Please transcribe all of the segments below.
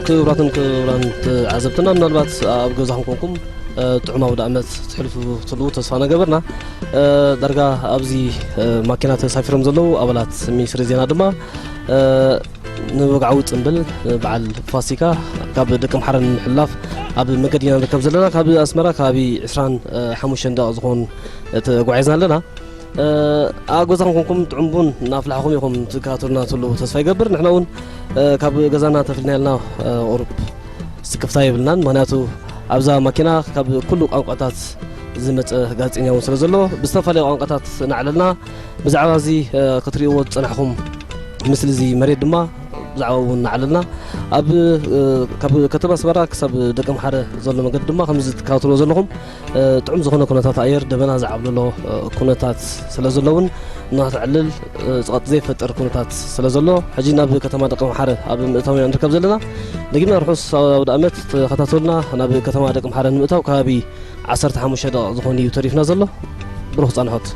ክቡራትን ክቡራን ተዓዘብትና፣ ምናልባት ኣብ ገዛኹም ኮንኩም፣ እ፣ ጥዑም ኣውደ ዓመት ትሕልፉ ትህልዉ ተስፋ እናገበርና፣ እ፣ ዳርጋ ኣብዚ፣ እ፣ ማኪና ተሳፊሮም ዘለዉ ኣባላት ሚኒስትሪ ዜና ድማ፣ እ፣ ንወግዓዊ ጽምብል፣ እ፣ በዓል ፋሲካ ካብ ደቂ ኣምሓራ ንምሕላፍ ኣብ መገዲ ኢና ንርከብ ዘለና። ካብ ኣስመራ ከባቢ ዕስራን ሓሙሽተን ደቂቕ ዝኾን ተጓዒዝና ኣለና። እ፣ ኣብ ገዛኹም ኮንኩም ጥዑም ቡን እናፍላሕኹም ኢኹም ትከታተሉና ትህልዉ ተስፋ ይገብር። ንሕና እውን፣ እ፣ ካብ ገዛና ተፍልና ኢልና፣ እ፣ ቁሩብ ስክፍታ የብልናን። ምኽንያቱ ኣብዛ ማኪና ካብ ኩሉ ቋንቋታት ዝመጸ ጋዜጠኛ እውን ስለ ዘሎ፣ ብዝተፈላለየ ቋንቋታት እናዕለልና ብዛዕባ እዚ፣ እ፣ ክትርእይዎ ዝጸናሕኩም ምስሊ እዚ መሬት ድማ ብዛዕባ እውን እናዕለልና ኣብ፣ እ፣ ካብ ከተማ ኣስመራ ክሳብ ደቂ ኣምሓረ ዘሎ መገዲ ድማ ከምዚ ትከታተልዎ ዘለኹም እ፣ ጥዑም ዝኾነ ኩነታት ኣየር፣ ደበና ዝዓብለሎ፣ እ፣ ኩነታት ስለ ዘሎ እውን እናተዕልል፣ እ፣ ጸቕጢ ዘይፈጥር ኩነታት ስለ ዘሎ፣ ሕጂ ናብ ከተማ ደቂ ኣምሓረ ኣብ ምእታው ኢና ንርከብ ዘለና። ደጊምና ርሑስ ኣውደ ዓመት ተኸታተሉና። ናብ ከተማ ደቂ ኣምሓረ ንምእታው ከባቢ ዓሰርተ ሓሙሽተ ደቂቕ ዝኾን እዩ ተሪፍና ዘሎ። ብሩኽ ጻንሖት።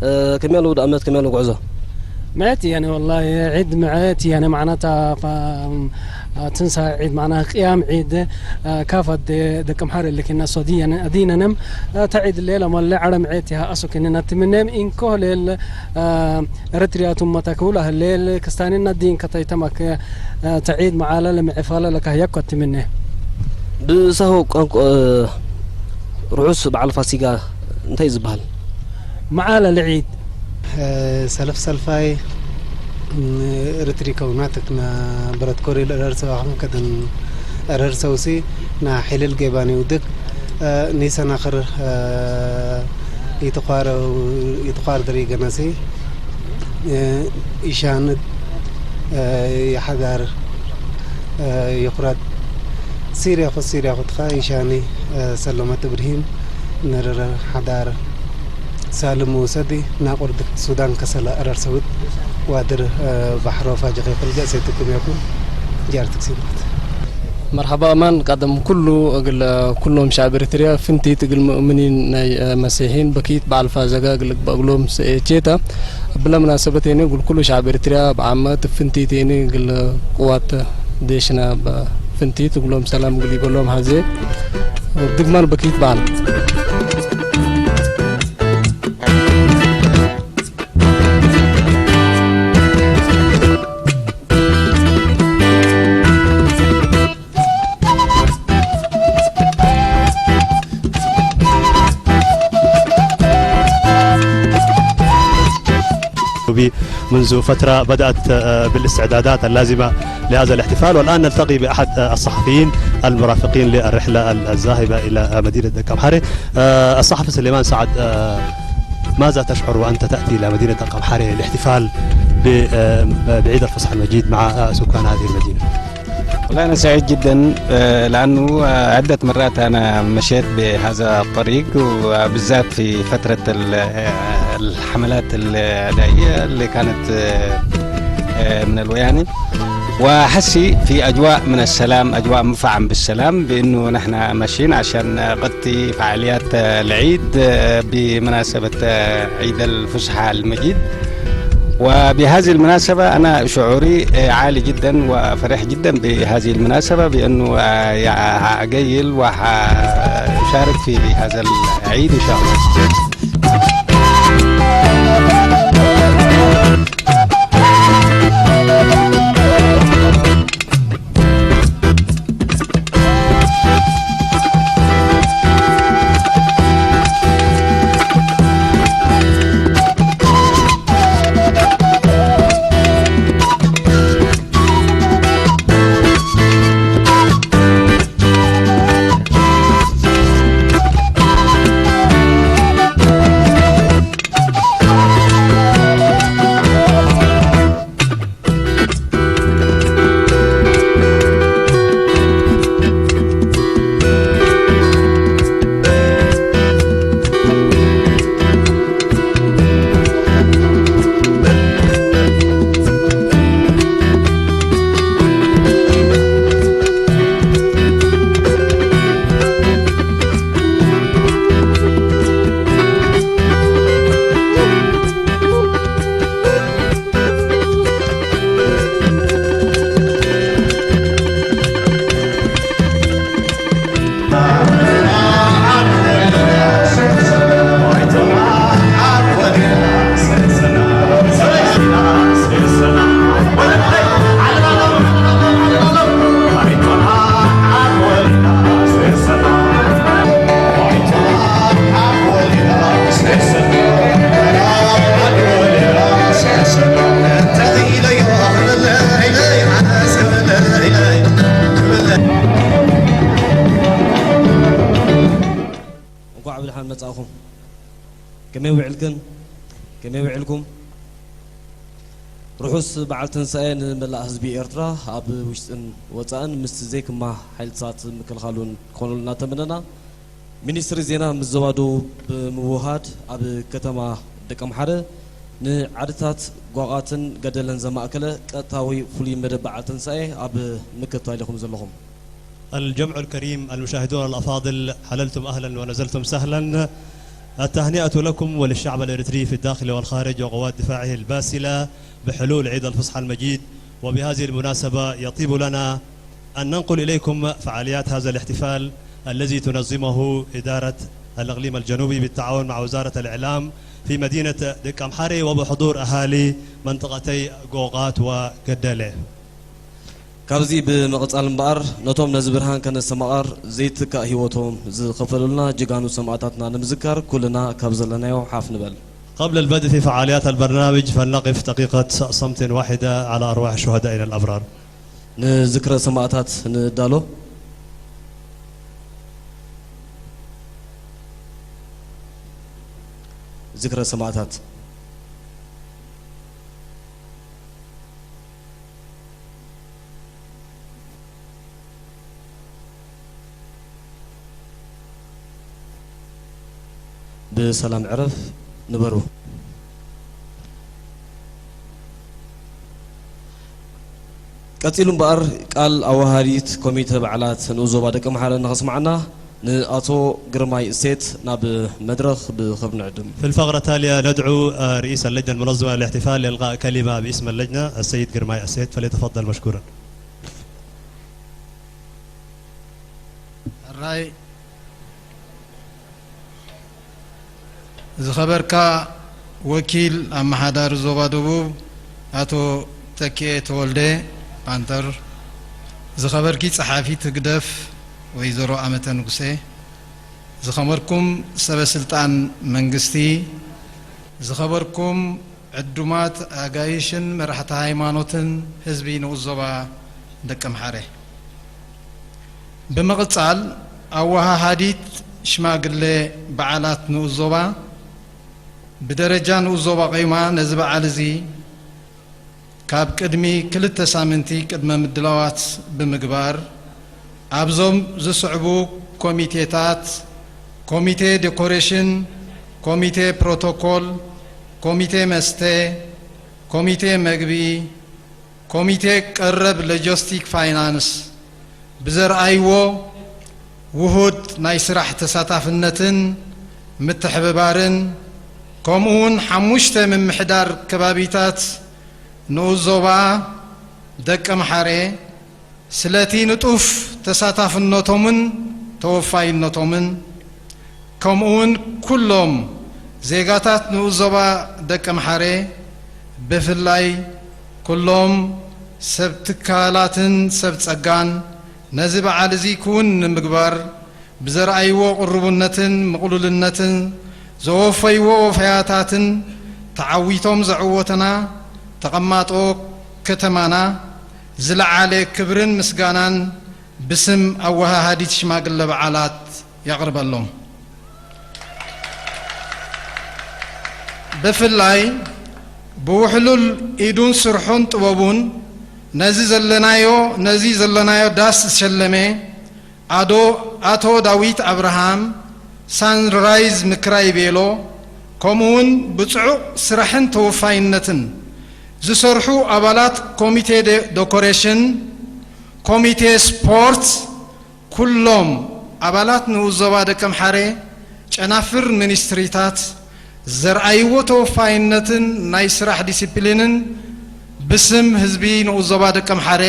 እ፣ ከመይ ኣሎ ውድኣመት፣ ከመይ ኣሎ ጉዕዞ? ምዕት እያነ ወላሂ፣ ዒድ ምዕት እያነ፣ ማዕናታ ፋ-፣ ትንሳ ዒድ፣ ማዕና ቅያም ዒድ፣ እ፣ ካፍ ኣደ ደቂ ኣምሓረ ልክና ሶ ድያነ፣ ኣዲነንም፣ እ፣ ታ ዒድ ሌላ ማለ ዓረ ምዕት እያ ኣሶ ክንና ትምነም ኢንኮ ሌል፣ እ፣ ኤረትርያ ቱመታ ክውላ ሌል ክስታንና ዲን ከተይተማክ፣ እ፣ ታ ዒድ መዓላ ለምዕፋላ ለካህያ ኮ ትምነ። ብሳሆ ቋንቋ፣ እ፣ ርሑስ በዓል ፋሲጋ እንታይ እዩ ዝበሃል? መዓለ ልዒድ። ሰለፍ ሰልፋይ፣ ርትሪ ከውናትክ ና ብረት ኮሪል ዕረር ሰባኽም ከደን ዕረር ሰውሲ ና ሒልል ጌባን ይውድግ ኒሰናኽር ይትዃረው ይትዃር ድሪ ገናሲ ኢሻንድ ይሓዳር ይኹራት ሲርያኹ ሲርያኹ ትኻ ኢሻኒ ሰሎመት እብርሂም ንርረ ሓዳር ሳልም ወሰዲ ናቁርድ ሱዳን ከሰላ እረር ሰውት ዋድር ባሕሮ ፋጅኸ ይኹል ገእሰይትኩም ያኩን ጃርትክ ሲማት መርሓባ ኣማን ቀደም ኩሉ እግል ኩሎም ሻዕብ ኤርትርያ ፍንቲት እግል ሙእምኒን ናይ መሲሒን በኪት በዓል ፋዘጋ እግል በእግሎም ቼታ ብለ ምናሰበቴኒ እግል ኩሉ ሻዕብ ኤርትርያ ብዓመት ፍንቲቴኒ እግል ቅዋት ዴሽና ፍንቲት እግሎም ሰላም እግል ይበሎም ሓዜ ድግማን በኪት በዓል منذ فترة بدأت بالاستعدادات اللازمة لهذا الاحتفال، والآن نلتقي بأحد الصحفيين المرافقين للرحلة الذاهبة إلى مدينة دكامحاري. الصحفي سليمان سعد، ماذا تشعر وأنت تأتي إلى مدينة دكامحاري للاحتفال ب-، بعيد الفصح المجيد مع سكان هذه المدينة؟ والله أنا سعيد جدًا، آه، لأنه، آه، عدة مرات أنا مشيت بهذا الطريق، وبالذات في فترة ال-، آه، الحملات الدعائية اللي كانت، آه، آه، من الوياني. وحسي في أجواء من السلام، أجواء مفعم بالسلام، بأنه نحن ماشيين عشان نغطي فعاليات، آه، العيد، آه، بمناسبة، آه، عيد الفصحى المجيد. وبهذه المناسبة أنا شعوري، آه، عالي جدًا وفرح جدًا بهذه المناسبة بأنه، آه، يع-، هأجيل وحأشارك في هذا العيد إن شاء الله. ግን ከመይ ውዒልኩም? ርሑስ በዓል ትንሳኤ ንመላእ ህዝቢ ኤርትራ፣ ኣብ ውሽጥን ወጻእን፣ ምስቲ ዘይክማ ሓይልታት ምክልኻሉን ክኾነሉ እናተመነና፣ ሚኒስትሪ ዜና ምስ ዞባ ደቡብ ብምውሃድ ኣብ ከተማ ደቀምሓረ ንዓድታት ጓቓትን ገደለን ዘማእከለ ቀጥታዊ ፍሉይ መደብ በዓል ትንሳኤ ኣብ ምክትታል ኢኹም ዘለኹም። الجمع الكريم، المشاهدون الأفاضل، حللتم أهلا ونزلتم سهلا. التهنئة لكم وللشعب الإريتري في الداخل والخارج وقوات دفاعه الباسلة بحلول عيد الفصح المجيد. وبهذه المناسبة يطيب لنا أن ننقل إليكم فعاليات هذا الاحتفال الذي تنظمه إدارة الإقليم الجنوبي بالتعاون مع وزارة الإعلام في مدينة دكامحاري وبحضور أهالي منطقتي قوقات وقدلة. ካብዚ ብምቕጻል እምበኣር፣ ነቶም ነዚ ብርሃን ከነስተማቕር ዘይትካእ ህይወቶም ዝኸፈሉልና ጀጋኑ ሰማእታትና ንምዝካር፣ ኩልና ካብ ዘለናዮ ሓፍ ንበል። قبل البدء في فعاليات البرنامج، فلنقف دقيقة صمت واحدة على أرواح شهدائنا الأبرار. ንዝክረ ሰማእታት ንዳሎ። ዝክረ ሰማእታት። ብሰላም ዕረፍ ንበሩ። ቀጺሉ እምበኣር፣ ቃል ኣወሃዲት ኮሚተ በዓላት ንኡስ ዞባ ደቂ ኣምሓራ ንኸስምዓና ንኣቶ ግርማይ እሴት ናብ መድረኽ ብኽብሪ ንዕድም። في الفقرة التالية ندعو، آه، رئيس اللجنة المنظمة للاحتفال لإلقاء كلمة باسم اللجنة، السيد جرماي أسيد، فليتفضل مشكورا. ሕራይ ዝኸበርካ ወኪል ኣመሓዳሪ ዞባ ደቡብ ኣቶ ተኪኤ ተወልደ ፓንተር፣ ዝኸበርኪ ጸሓፊት ህግደፍ ወይዘሮ ኣመተ ንጉሴ፣ ዝኸበርኩም ሰበ ስልጣን መንግስቲ፣ ዝኸበርኩም ዕዱማት ኣጋይሽን መራሕቲ ሃይማኖትን ህዝቢ ንኡስ ዞባ ደቂ ኣምሓረ። ብምቕጻል፣ ኣወሃሃዲት ሽማግለ በዓላት ንኡስ ዞባ ብደረጃ ንኡስ ዞባ ቆይማ ነዚ በዓል እዚ ካብ ቅድሚ ክልተ ሳምንቲ ቅድመ ምድላዋት ብምግባር ኣብዞም ዝስዕቡ ኮሚቴታት፣ ኮሚቴ ዴኮሬሽን፣ ኮሚቴ ፕሮቶኮል፣ ኮሚቴ መስተ፣ ኮሚቴ መግቢ፣ ኮሚቴ ቀረብ ሎጂስቲክ ፋይናንስ ብዘርኣይዎ ውሁድ ናይ ስራሕ ተሳታፍነትን ምትሕብባርን፣ ከምኡ እውን ሓሙሽተ ምምሕዳር ከባቢታት ንኡስ ዞባ ደቂ ኣምሓረ ስለቲ ንጡፍ ተሳታፍነቶምን ተወፋይነቶምን፣ ከምኡ እውን ኩሎም ዜጋታት ንኡስ ዞባ ደቂ ኣምሓረ፣ ብፍላይ ኩሎም ሰብ ትካላትን ሰብ ጸጋን፣ ነዚ በዓል እዚ ክውን ንምግባር ብዘርኣይዎ ቅሩብነትን ምቕሉልነትን ዘወፈይዎ ወፈያታትን ተዓዊቶም ዘዕወትና ተቐማጦ ከተማና ዝለዓለ ክብርን ምስጋናን ብስም ኣወሃሃዲት ሽማግለ በዓላት የቕርበሎም። ብፍላይ ብውሕሉል ኢዱን ስርሑን ጥበቡን ነዚ ዘለናዮ፣ ነዚ ዘለናዮ ዳስ ዝሸለመ ኣዶ፣ ኣቶ ዳዊት ኣብርሃም፣ ሳንራይዝ ምክራይ ቤሎ፣ ከምኡውን ብጽዑቕ ስራሕን ተወፋይነትን ዝሰርሑ ኣባላት ኮሚቴ ደ-፣ ደኮሬሽን፣ ኮሚቴ ስፖርት፣ ኩሎም ኣባላት ንኡስ ዞባ ደቂ ኣምሓረ ጨናፍር ሚኒስትሪታት ዘርኣይዎ ተወፋይነትን ናይ ስራሕ ዲሲፕሊንን ብስም ህዝቢ ንኡስ ዞባ ደቂ ኣምሓረ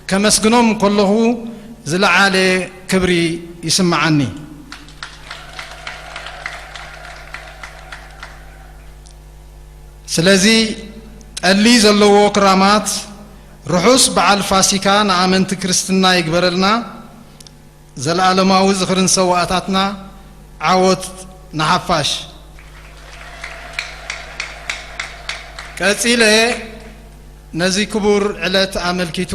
ከመስግኖም ከለኹ ዝለዓለ ክብሪ ይስምዓኒ። ስለዚ ጠሊ ዘለዎ ክራማት ርሑስ በዓል ፋሲካ ንኣመንቲ ክርስትና ይግበረልና። ዘለኣለማዊ ዝኽርን ሰዋእታትና ዓወት ንሓፋሽ። ቀጺለ ነዚ ክቡር ዕለት ኣመልኪቱ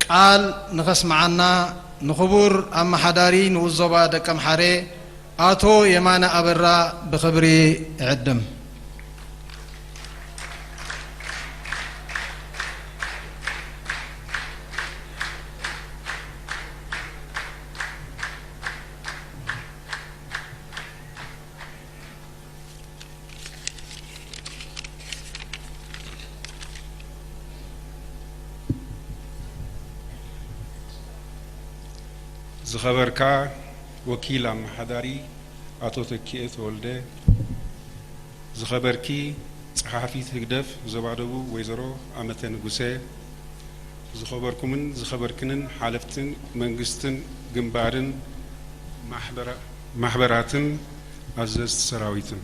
ቃል ንኸስምዓና ንኽቡር ኣመሓዳሪ ንኡስ ዞባ ደቀምሓረ ኣቶ የማነ ኣበራ ብኽብሪ እዕድም። ዝኸበርካ ወኪል ኣመሓዳሪ ኣቶ ተኪኤ ተወልደ፣ ዝኸበርኪ ጸሓፊት ህግደፍ ዞባ ደቡብ ወይዘሮ ኣመተ ንጉሰ፣ ዝኸበርኩምን ዝኸበርክንን ሓለፍትን መንግስትን ግንባርን ማሕበራ-፣ ማሕበራትን ኣዘዝቲ ሰራዊትን፣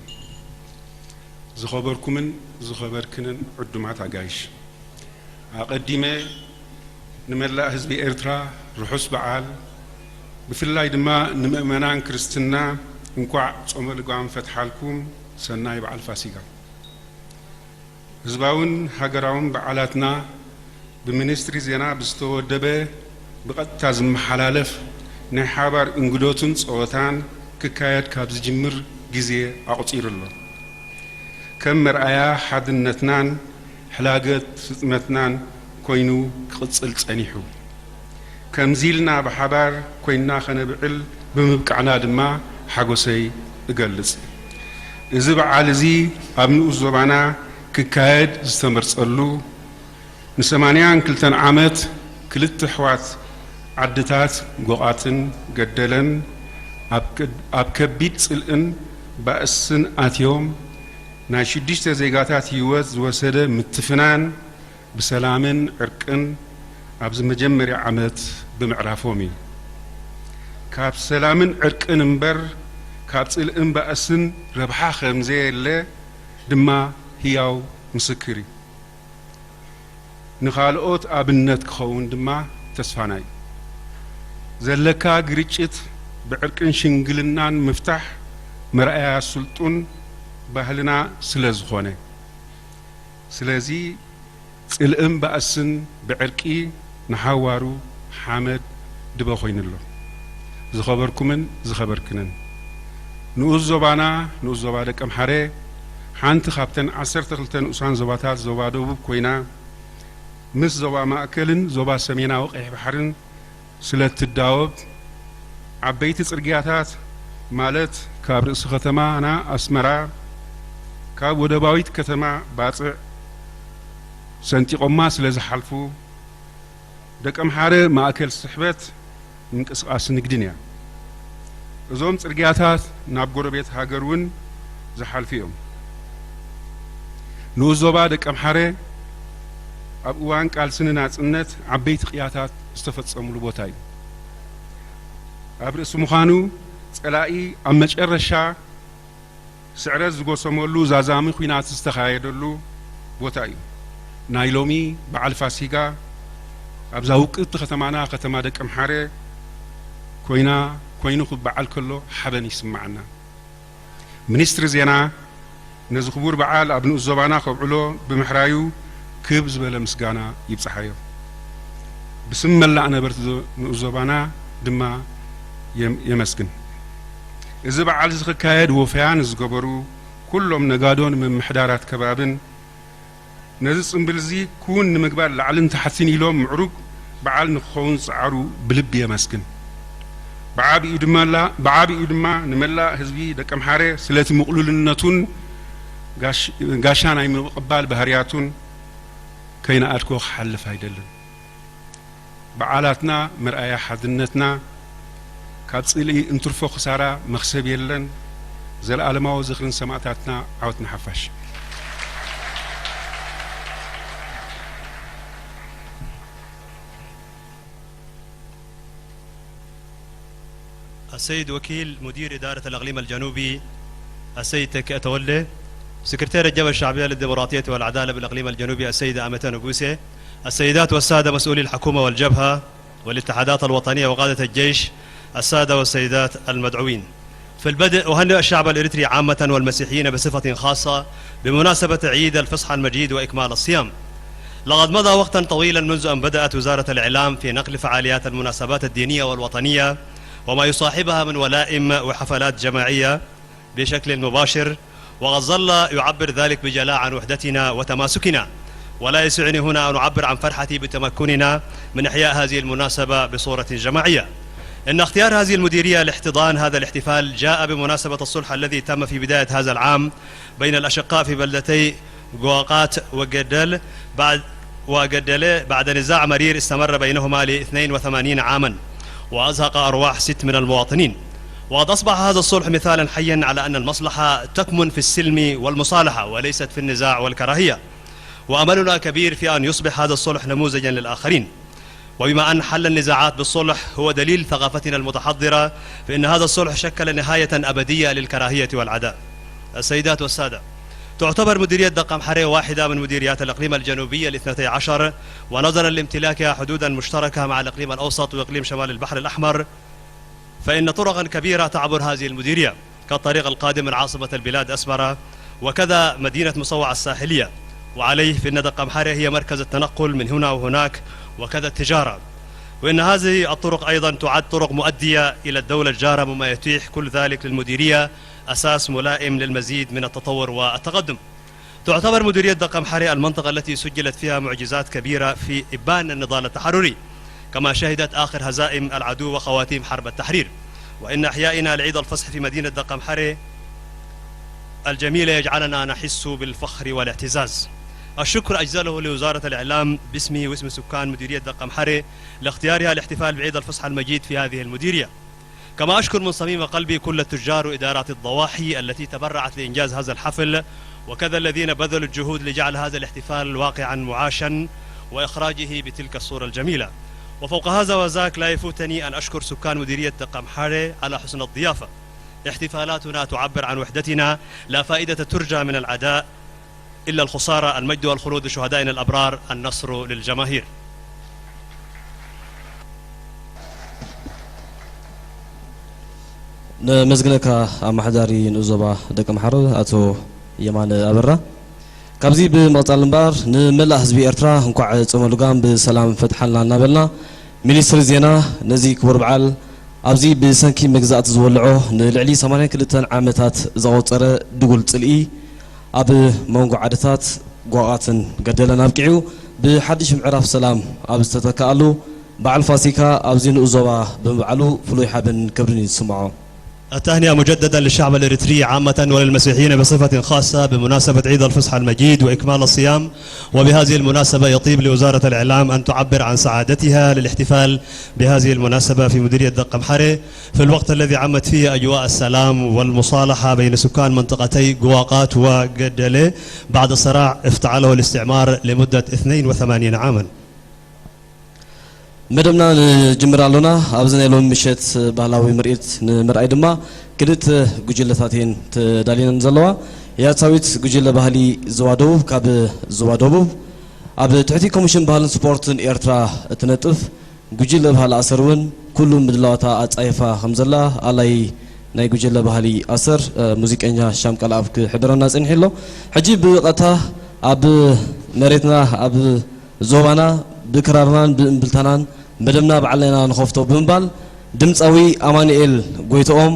ዝኸበርኩምን ዝኸበርክንን ዕዱማት ኣጋይሽ፣ ኣቐዲመ ንመላእ ህዝቢ ኤርትራ ርሑስ በዓል፣ ብፍላይ ድማ ንምእመናን ክርስትና እንቋዕ ጾመ ልጓም ፈትሓልኩም፣ ሰናይ በዓል ፋሲጋ። ህዝባውን ሃገራውን በዓላትና ብሚኒስትሪ ዜና ብዝተወደበ ብቐጥታ ዝመሓላለፍ ናይ ሓባር እንግዶትን ጸወታን ክካየድ ካብ ዝጅምር ግዜ ኣቑጺሩ ኣሎ። ከም መርኣያ ሓድነትናን ሕላገት ስጥመትናን ኮይኑ ክቕጽል ጸኒሑ። ከምዚ ኢልና ብሓባር ኮይንና ከነብዕል ብምብቃዕና ድማ ሓጎሰይ እገልጽ። እዚ በዓል እዚ ኣብ ንኡስ ዞባና ክካየድ ዝተመርጸሉ፣ ንሰማንያን ክልተን ዓመት ክልተ ኣሕዋት ዓድታት ጎቓትን ገደለን ኣብ ከ-፣ ኣብ ከቢድ ጽልእን ባእስን ኣትዮም ናይ ሽዱሽተ ዜጋታት ህይወት ዝወሰደ ምትፍናን ብሰላምን ዕርቅን ኣብዚ መጀመርያ ዓመት ብምዕራፎም እዩ። ካብ ሰላምን ዕርቅን እምበር ካብ ጽልእን ባእስን ረብሓ ከም ዘየለ ድማ ህያው ምስክር እዩ። ንኻልኦት ኣብነት ክኸውን ድማ ተስፋና እዩ። ዘለካ ግርጭት ብዕርቅን ሽምግልናን ምፍታሕ መርኣያ ስልጡን ባህልና ስለ ዝኾነ። ስለዚ ጽልእን ባእስን ብዕርቂ ንሓዋሩ ሓመድ ድበ ኮይኑ ኣሎ። ዝኸበርኩምን ዝኸበርክንን፣ ንኡስ ዞባና፣ ንኡስ ዞባ ደቀምሓረ፣ ሓንቲ ካብተን ዓሰርተ ክልተ ንኡሳን ዞባታት ዞባ ደቡብ ኮይና፣ ምስ ዞባ ማእከልን ዞባ ሰሜናዊ ቀይሕ ባሕርን ስለ እትዳወብ፣ ዓበይቲ ጽርግያታት፣ ማለት ካብ ርእሲ ከተማና ኣስመራ፣ ካብ ወደባዊት ከተማ ባጽዕ ሰንጢቖማ ስለ ዝሓልፉ፣ ደቀምሓረ ማእከል ስሕበት ምንቅስቓስ ንግድን እያ። እዞም ጽርግያታት ናብ ጎረቤት ሃገር እውን ዝሓልፉ እዮም። ንኡስ ዞባ ደቀምሓረ ኣብ እዋን ቃልሲ ንናጽነት ዓበይቲ ቅያታት ዝተፈጸሙሉ ቦታ እዩ። ኣብ ርእሲ ምዃኑ፣ ጸላኢ ኣብ መጨረሻ ስዕረት ዝጎሰመሉ ዛዛሚ ኲናት ዝተኻየደሉ ቦታ እዩ። ናይ ሎሚ በዓል ፋሲጋ ኣብዛ ውቅብቲ ከተማና፣ ከተማ ደቀምሓረ ኮይና፣ ኮይኑ ክበዓል ከሎ ሓበን ይስምዓና። ሚኒስትሪ ዜና ነዚ ክቡር በዓል ኣብ ንኡስ ዞባና ከብዕሎ ብምሕራዩ ክብ ዝበለ ምስጋና ይብጽሓዮ። ብስም መላእ ነበርቲ ዞ-፣ ንኡስ ዞባና ድማ የም-፣ የመስግን። እዚ በዓል እዚ ክካየድ ወፈያን ዝገበሩ ኩሎም ነጋዶን ምምሕዳራት ከባብን ነዚ ጽምብል እዚ ክውን ንምግባር ላዕልን ታሕትን ኢሎም ምዕሩግ በዓል ንክኸውን ዝጸዓሩ ብልቢ የመስግን። ብዓቢኡ ድማ ላ-፣ ብዓቢኡ ድማ ንመላእ ህዝቢ ደቀምሓረ ስለቲ ምቕሉልነቱን ጋሽ-፣ ጋሻ ናይ ምቕባል ባህርያቱን ከይነኣድኮ ክሓልፍ ኣይደልን። በዓላትና መርኣያ ሓድነትና፣ ካብ ጽልኢ እንትርፎ ክሳራ መኽሰብ የለን። ዘለኣለማዊ ዝኽሪ ንሰማእታትና፣ ዓወት ንሓፋሽ። السيد وكيل مدير إدارة الإقليم الجنوبي السيد تكئ تولي، سكرتير الجبهة الشعبية للديمقراطية والعدالة بالإقليم الجنوبي السيدة أميتة نقوسي، السيدات والسادة مسؤولي الحكومة والجبهة والاتحادات الوطنية وقادة الجيش، السادة والسيدات المدعوين. في البدء أهنئ الشعب الإريتري عامة والمسيحيين بصفة خاصة بمناسبة عيد الفصح المجيد وإكمال الصيام. لقد مضى وقتا طويلا منذ أن بدأت وزارة الإعلام في نقل فعاليات المناسبات الدينية والوطنية وما يصاحبها من ولائم وحفلات جماعية بشكل مباشر، وقد ظل يعبر ذلك بجلاء عن وحدتنا وتماسكنا، ولا يسعني هنا أن أعبر عن فرحتي بتمكننا من إحياء هذه المناسبة بصورة جماعية. إن اختيار هذه المديرية لاحتضان هذا الاحتفال جاء بمناسبة الصلح الذي تم في بداية هذا العام بين الأشقاء في بلدتي قواقات وقدل بعد وقدلة بعد نزاع مرير استمر بينهما ل اثنين وثمانين عاما، وأزهق أرواح ست من المواطنين. وقد أصبح هذا الصلح مثالا حيا على أن المصلحة تكمن في السلم والمصالحة، وليست في النزاع والكراهية. وأملنا كبير في أن يصبح هذا الصلح نموذجا للآخرين. وبما أن حل النزاعات بالصلح هو دليل ثقافتنا المتحضرة، فإن هذا الصلح شكل نهاية أبدية للكراهية والعداء. السيدات والسادة، تعتبر مديرية دقم حري واحدة من مديريات الإقليم الجنوبية الاثنتي عشر، ونظرا لامتلاكها حدودا مشتركة مع الإقليم الأوسط وإقليم شمال البحر الأحمر، فإن طرقا كبيرة تعبر هذه المديرية، كالطريق القادم من عاصمة البلاد أسمرة، وكذا مدينة مصوع الساحلية، وعليه فإن دقم حري هي مركز التنقل من هنا وهناك، وكذا التجارة، وإن هذه الطرق أيضا تعد طرق مؤدية إلى الدولة الجارة، مما يتيح كل ذلك للمديرية أساس ملائم للمزيد من التطور والتقدم. تعتبر مديرية دقم حري المنطقة التي سجلت فيها معجزات كبيرة في إبان النضال التحرري، كما شهدت آخر هزائم العدو وخواتيم حرب التحرير، وإن إحيائنا لعيد الفصح في مدينة دقم حري الجميلة يجعلنا نحس بالفخر والاعتزاز. الشكر أجزله لوزارة الإعلام باسمي واسم سكان مديرية دقم حري لاختيارها الاحتفال بعيد الفصح المجيد في هذه المديرية. كما أشكر من صميم قلبي كل التجار وإدارات الضواحي التي تبرعت لإنجاز هذا الحفل، وكذا الذين بذلوا الجهود لجعل هذا الاحتفال واقعا معاشا وإخراجه بتلك الصورة الجميلة. وفوق هذا وذاك، لا يفوتني أن أشكر سكان مديرية دقم حارة على حسن الضيافة. احتفالاتنا تعبر عن وحدتنا، لا فائدة ترجى من العداء إلا الخسارة، المجد والخلود لشهدائنا الأبرار، النصر للجماهير. ነመስግነካ ኣመሓዳሪ ንኡስ ዞባ ደቂ ኣምሓሩ ኣቶ የማነ ኣበራ። ካብዚ ብምቕጻል እምበኣር ንመላእ ህዝቢ ኤርትራ እንኳዕ ጾመ ልጓም ብሰላም ፈትሓልና እናበልና፣ ሚኒስትሪ ዜና ነዚ ክቡር በዓል ኣብዚ ብሰንኪ መግዛእቲ ዝበልዖ ንልዕሊ ሰማንያን ክልተን ዓመታት ዘቖጸረ ድጉል ጽልኢ ኣብ መንጎ ዓድታት ጓቓትን ገደለን ኣብቂዑ ብሓድሽ ምዕራፍ ሰላም ኣብ ዝተተክኣሉ በዓል ፋሲካ ኣብዚ ንኡስ ዞባ ብምብዓሉ ፍሉይ ሓበን ክብርን እዩ ዝስምዖ። التهنئة مجددا للشعب الإريتري عامة وللمسيحيين بصفة خاصة بمناسبة عيد الفصح المجيد وإكمال الصيام. وبهذه المناسبة يطيب لوزارة الإعلام أن تعبر عن سعادتها للاحتفال بهذه المناسبة في مديرية دقم حري، في الوقت الذي عمت فيه أجواء السلام والمصالحة بين سكان منطقتي قواقات وقدلة بعد صراع افتعله الاستعمار لمدة اثنين وثمانين عاما. መደብና ንጅምር ኣሎና። ኣብዚ ናይ ሎሚ ምሸት ባህላዊ ምርኢት ንምርኣይ ድማ ክልተ ጉጅለታት እየን ተዳልየን ዘለዋ። ያጻዊት ጉጅለ ባህሊ ዞባ ደቡብ ካብ ዞባ ደቡብ፣ ኣብ ትሕቲ ኮሚሽን ባህልን ስፖርትን ኤርትራ እትነጥፍ ጉጅለ ባህሊ ኣሰር እውን ኩሉ ምድላዋታ ኣጻይፋ ከም ዘላ ኣላይ ናይ ጉጅለ ባህሊ ኣሰር ሙዚቀኛ ሻም ቃልኣብ ክሕብረና ጸኒሑ ኣሎ። ሕጂ ብቐጥታ ኣብ መሬትና ኣብ ዞባና ብክራርናን ብእምብልታናን መደብና ባዕልና ኢና ንኸፍቶ ብምባል ድምፃዊ ኣማኑኤል ጎይትኦም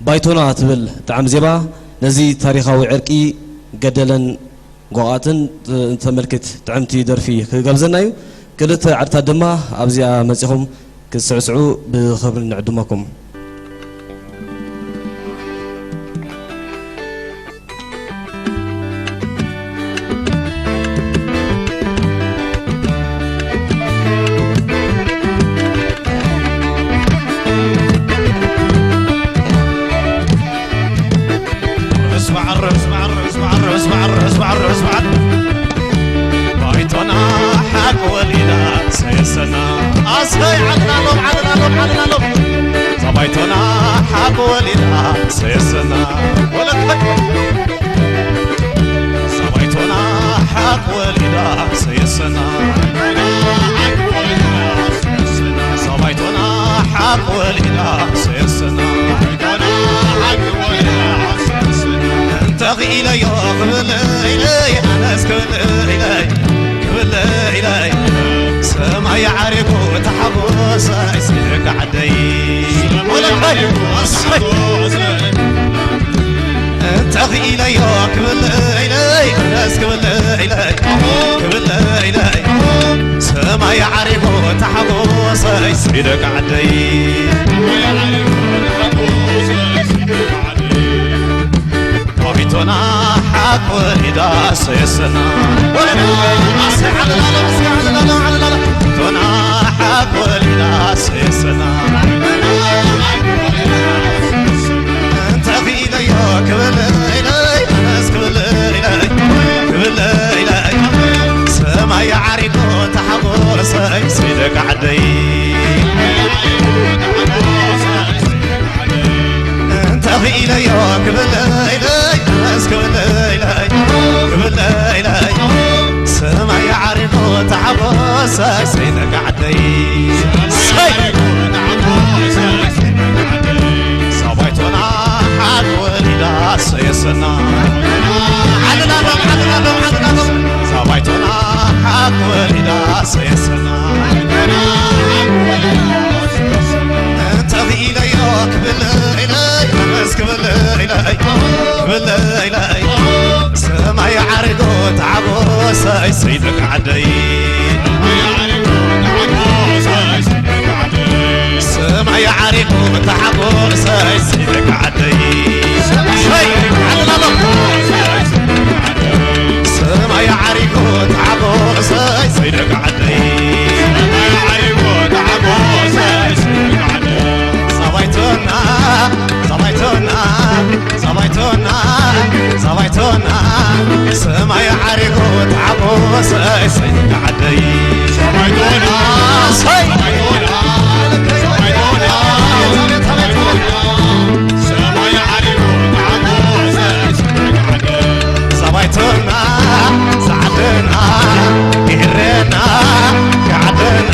ባይቶና ትብል ጥዓም ዜማ ነዚ ታሪኻዊ ዕርቂ ገደለን ጓቓትን እተመልክት ጥዕምቲ ደርፊ ክጋብዘና እዩ። ክልተ ዓድታት ድማ ኣብዚኣ መፂኹም ክትስዕስዑ ብኽብሪ ንዕድመኩም። ባይቶና ሓቅ ወሊዳ ሰየሰና ኣሰይ ዓልና ሎም ዓልና ሎም ዓልና ሎም እዛ ባይቶና ሓቅ ወሊዳ ሰየሰና ወለከ እዛ ባይቶና ሓቅ ወሊዳ ሰየሰና እዛ ባይቶና ሓቅ ወሊዳ ሰየሰና እንተኽኢለዮ ክብለይለይ ኣነስ ክብለይለይ ክብለይለይ ሰማይ ዓሪጉ ተሓጎሰ ኣይስሕቅ ዓደይ እንተ ኽኢለዮ ክብል ኢለይ፣ መለስ ክብል ኢለይ፣ ክብል ኢለይ፣ ሰማይ ዓሪጉ ተሓጎሰይ፣ ሰይ ደቂ ዓደይ። ባይቶና ሓቅ ወሊዳ ሰየሰና። ወለና ኣሰይ ዓለላሎ፣ እስኪ ዓለላሎ፣ ዓለላሎ። ባይቶና ሓቅ ወሊዳ ሰየሰና። እንተ ኽኢለዮ ክብል ኢለይ፣ መለስ ክብል ኢለይ፣ ክብል ኢለይ። ሰማይ ዓሪጉ ተሓጎሰይ፣ ሰይ ደቂ ዓደይ። እንተ ኽኢለዮ ክብል ኢለይ፣ መለስ ክብል ኢለይ፣ ክብል ኢለይ። ሰማይ ዓሪጉ ተሓጎሰይ፣ ሰይ ደቂ ዓደይ። ሰይ! ሰባይቶና ሓቅ ወሊዳ ሰየሰና። ዓለላሎም፣ ዓለላሎም፣ ዓለላሎም። ሰባይቶና ሓቅ ወሊዳ ሰየሰና። እንተ ኽኢለዮ ክብል ኢለይ፣ መለስ ክብል ኢለይ፣ ክብል ኢለይ። ሰማይ ዓሪጉ ተሓጎሰይ፣ ሰይ ደቂ ዓደይ። ሰማይ ዓሪጉ ተሓጎሰይ፣ ሰይ ደቂ ዓደይ። ሰይ ዓለላሎ። ሰማይ ዓሪጉ ተሓጎሰይ፣ ሰይ ደቂ ዓደይ። ሰባይቶና፣ ሰባይቶና፣ ሰባይቶና፣ ሰባይቶና፣ ሰማይ ዓሪጉ ተሓጎሰይ፣ ሰይ ደቂ ዓደይ። ሰባይቶና፣ ሰይ! ሰባይቶና፣ ሰባይቶና፣ ሰባይቶና፣ ሰማይ ዓሪጉ ተሓጎሰይ፣ ሰይ ደቂ ዓደይ። ሰባይቶና፣ ዛዕደና፣ ግዕረና፣ ጋዕደና፣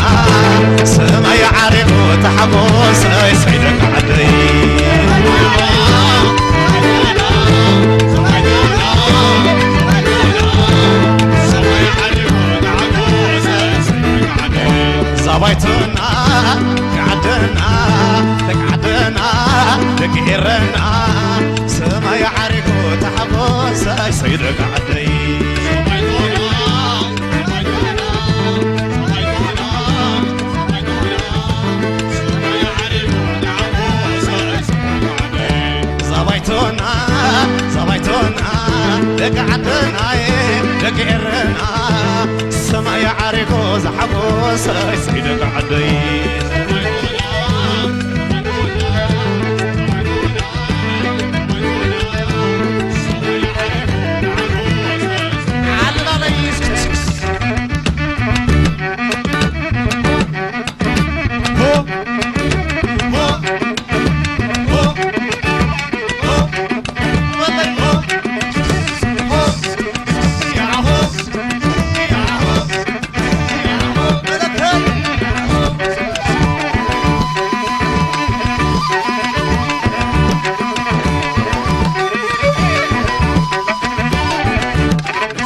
ሰማይ ዓሪጉ ተሓጎሰይ፣ ሰይ ደቂ ዓደይ። ዛባይቶና፣ ጋዕደና፣ ደቂ ዓደና፣ ደቂ ኤረና፣ ሰማይ ዓሪጉ ተሓጎሰይ፣ ሰይ ደቂ ዓደይ። ዛባይቶና፣ ዛባይቶና፣ ደቂ ዓደናየ፣ ደቂ ኤረና፣ ሰማይ ዓሪጉ ዝሓጎሰይ፣ ሰይ ደቂ ዓደይ።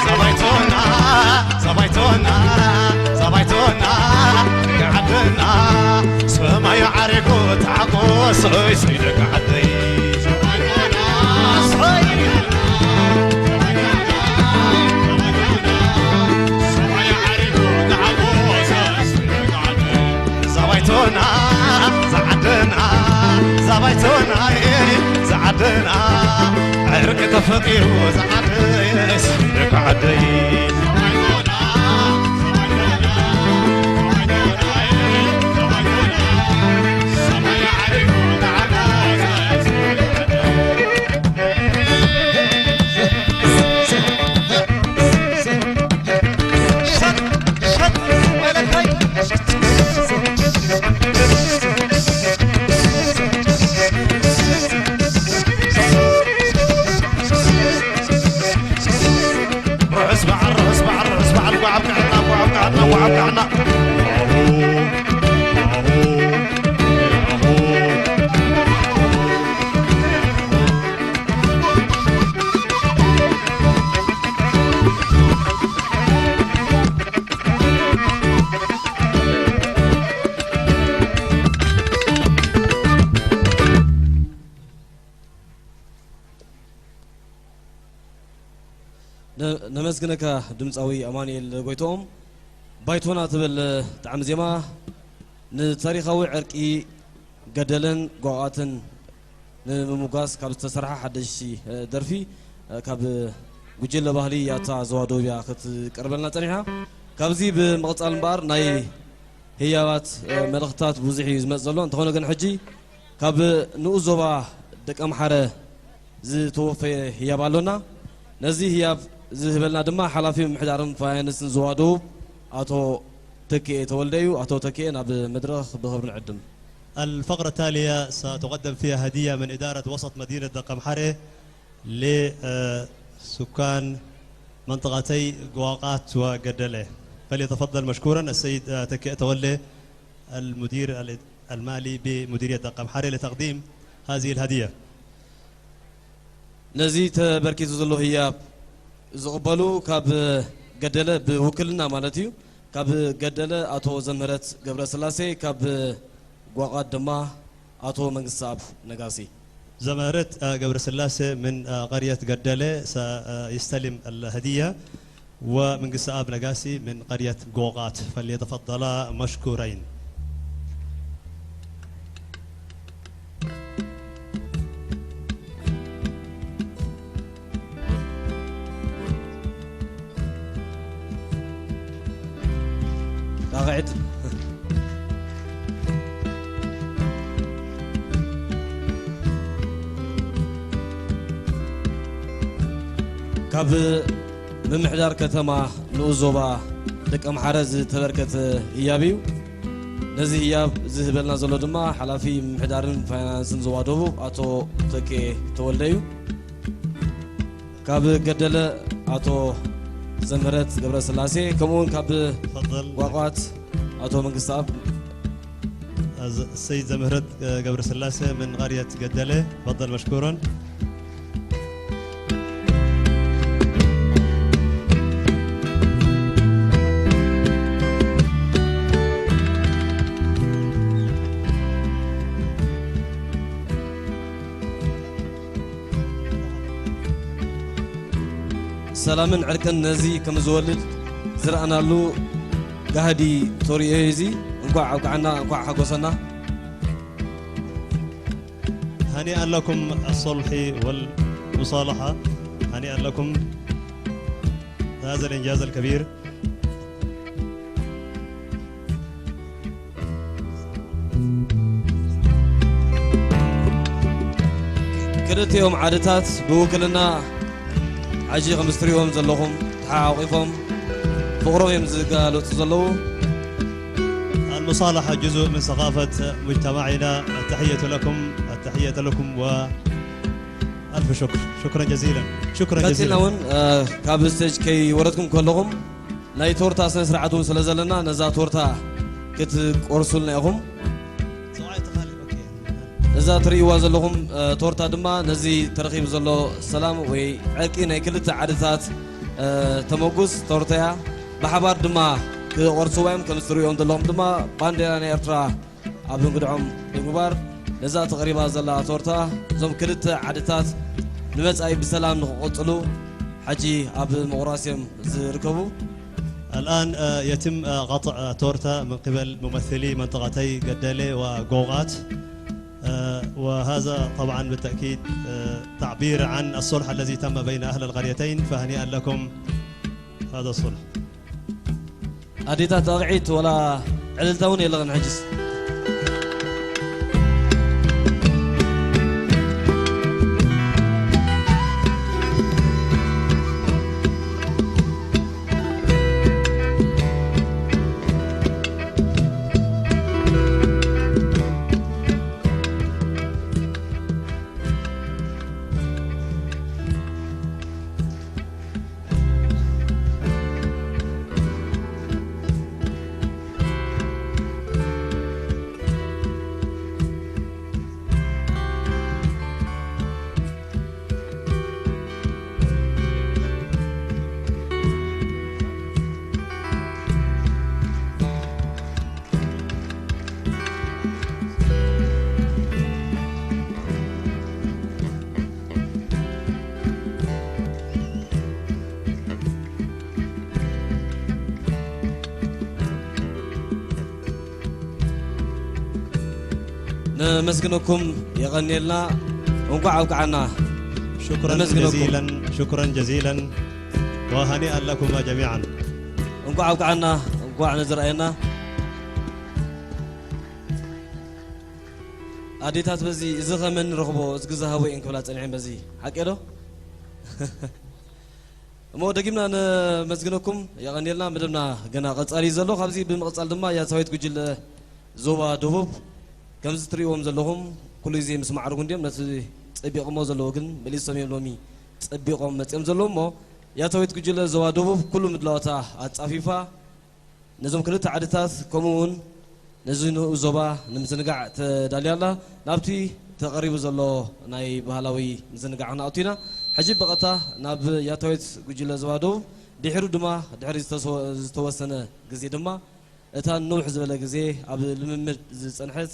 ዛባይቶና፣ ዛባይቶና፣ ዛባይቶና፣ ደቂ ዓደና፣ ሰማይ ዓሪጉ ተሓጎሰይ፣ ሰይ ደቂ ዓደይ። ዛባይቶና፣ ዛዓደና፣ ዛባይቶና፣ ዛዓደና፣ ዕርቂ ተፈጢሩ ዛዓደይ፣ ደቂ ዓደይ። ርሑስ በዓል፣ ርሑስ በዓል፣ ርሑስ በዓል፣ ጓዕ ኣብቅዓና፣ ጓዕ ኣብቅዓና፣ ጓዕ ኣብቅዓና። ነ-፣ ነመስግነካ ድምፃዊ ኣማኑኤል ጎይትኦም። ባይቶና ትብል ጣዕሚ ዜማ ንታሪኻዊ ዕርቂ ገደለን ጓቓትን ንምምጓስ ካብ ዝተሰርሓ ሓደሽቲ፣ እ፣ ደርፊ፣ እ፣ ካብ ጉጅለ ባህሊ ያታ ዘዋዶብያ ክትቀርበልና ጸኒሓ። ካብዚ ብምቕጻል እምበኣር ናይ ህያባት፣ እ፣ መልእኽትታት ብዙሕ እዩ ዝመጽእ ዘሎ። እንተኾነ ግን ሕጂ ካብ ንኡስ ዞባ ደቀምሓረ ዝተወፈየ ህያብ ኣሎና። ነዚ ህያብ ዝህበልና ድማ ሓላፊ ምምሕዳርን ፋይናንስን ዞባ ደቡብ ኣቶ ተኪኤ ተወልደ እዩ። ኣቶ ተኪኤ ናብ መድረኽ ብኽብሪ ንዕድም። الفقرة التالية ستقدم فيها هدية من إدارة وسط مدينة دقمحرة لسكان منطقتي قواقات وقدلة. فليتفضل مشكورا السيد، آه، تكئ تولي المدير ال-، المالي بمديرية دقمحرة لتقديم هذه الهدية. ነዚ ተበርኪቱ ዘሎ ህያብ ዝቕበሉ ካብ ገደለ ብውክልና ማለት እዩ። ካብ ገደለ ኣቶ ዘምህረት ገብረስላሴ፣ ካብ ጓቓት ድማ ኣቶ መንግስተኣብ ነጋሲ። زمهرت، آه، قبر سلاسة من، آه، قرية قدلة سيستلم الهدية، ومنقساب نقاسي من قرية قوقات، فليتفضلا مشكورين. ጣቕዒት። ካብ ምምሕዳር ከተማ ንኡስ ዞባ ደቀምሓረ ዝተበርከተ ህያብ እዩ። ነዚ ህያብ ዝህበልና ዘሎ ድማ ሓላፊ ምምሕዳርን ፋይናንስን ዞባ ደቡብ ኣቶ ተኬ ተወልደ እዩ። ካብ ገደለ ኣቶ ዘምህረት ገብረስላሴ፣ ከምኡውን ካብ ተፈضል። ጓቋት ኣቶ መንግስተኣብ። السيد زمهرت قبر سلاسة من قرية قدلة، تفضل مشكورا. ሰላምን ዕርቅን ነዚ ከም ዝወልድ ዝረኣናሉ ጋህዲ ተርእዮ እዩ። እዚ እንኳዕ ኣብቅዓና፣ እንኳዕ ሓጎሰና። هنيئا لكم الصلح والمصالحة، هنيئا لكم هذا الإنجاز الكبير. ክልቲኦም ዓድታት ብውክልና ሕጂ ከም እትሪእዎም ዘለኹም ተሓቋቒፎም ፍቕሮም እዮም ዝጋለፁ ዘለዉ። المصالحة جزء من ثقافة مجتمعنا. التحية لكم، التحية لكم وألف شكر. شكرا جزيلا. شكرا ቀፂልና جزيلا. እውን፣ እ፣ ካብ ስቴጅ ከይወረድኩም ከለኹም ናይ ቶርታ ስነ ስርዓት እውን ስለ ዘለና ነዛ ቶርታ ክትቆርሱልና ኢኹም። እዛ ትርእይዋ ዘለኹም፣ እ፣ ቶርታ ድማ ነዚ ተረኺቡ ዘሎ ሰላም ወይ ዕርቂ ናይ ክልተ ዓድታት፣ እ፣ ተመጉስ ቶርታ እያ። ብሓባር ድማ ክቖርስዋ እዮም። ከም እትርእዮም ዘለኹም ድማ ባንዴራ ናይ ኤርትራ ኣብ እንግድዖም ብምግባር ነዛ ተቐሪባ ዘላ ቶርታ እዞም ክልተ ዓድታት ንመጻኢ ብሰላም ንኽቕጽሉ ሕጂ ኣብ ምቑራስ እዮም ዝርከቡ። الآن، آه، يتم، آه، قطع، آه، تورتة من قبل ممثلي منطقتي قدالة وقوقات. آه، وهذا طبعًا بالتأكيد، آه، تعبير عن الصلح الذي تم بين أهل القريتين، فهنيئا لكم هذا الصلح. ኣዴታት ጣቕዒት ወላ ዕልልታ እውን የለቕን ሕጅስ። ነመስግነኩም። የቐንየልና። እንኳዕ ኣብቅዓና። شكرا ነመስግነኩም። جزيلا، شكرا جزيلا، وهنيئا لكما جميعا. እንኳዕ ኣብቅዓና። እንኳዕ ነዚ ረኣየና። ኣዴታት በዚ እዚ ኸመን ንረኽቦ፣ እዚ ግዛ ሃቦ እየን ክብላ ጸኒሐን በዚ። ሓቂ ዶ? እሞ ደጊምና ነመስግነኩም። የቐንየልና። መደብና ገና ቀጻሊ እዩ ዘሎ። ካብዚ ብምቕጻል ድማ ያታዊት ጉጅለ ዞባ ደቡብ ከምዚ ትርእይዎም ዘለኹም ኩሉ ግዜ ምስ ማዕርጉ እንዲዮም ነቲ ጸቢቕሞ ዘለዉ ግን መሊሶም እዮም ሎሚ ጸቢቖም መጺኦም ዘለዉ። እሞ ያታዊት ጉጅለ ዞባ ደቡብ ኩሉ ምድላዋታ ኣጻፊፋ ነዞም ክልተ ዓድታት ከምኡ እውን ነዚ ንኡ ዞባ ንምዝንጋዕ ተዳልያ ኣላ። ናብቲ ተቐሪቡ ዘሎ ናይ ባህላዊ ምዝንጋዕ ክንኣቱ ኢና። ሕጂ ብቐጥታ ናብ ያታዊት ጉጅለ ዞባ ደቡብ ድሕሩ ድማ ድሕሪ ዝተወሰነ ግዜ ድማ እታ ንውሕ ዝበለ ግዜ ኣብ ልምምድ ዝጸንሐት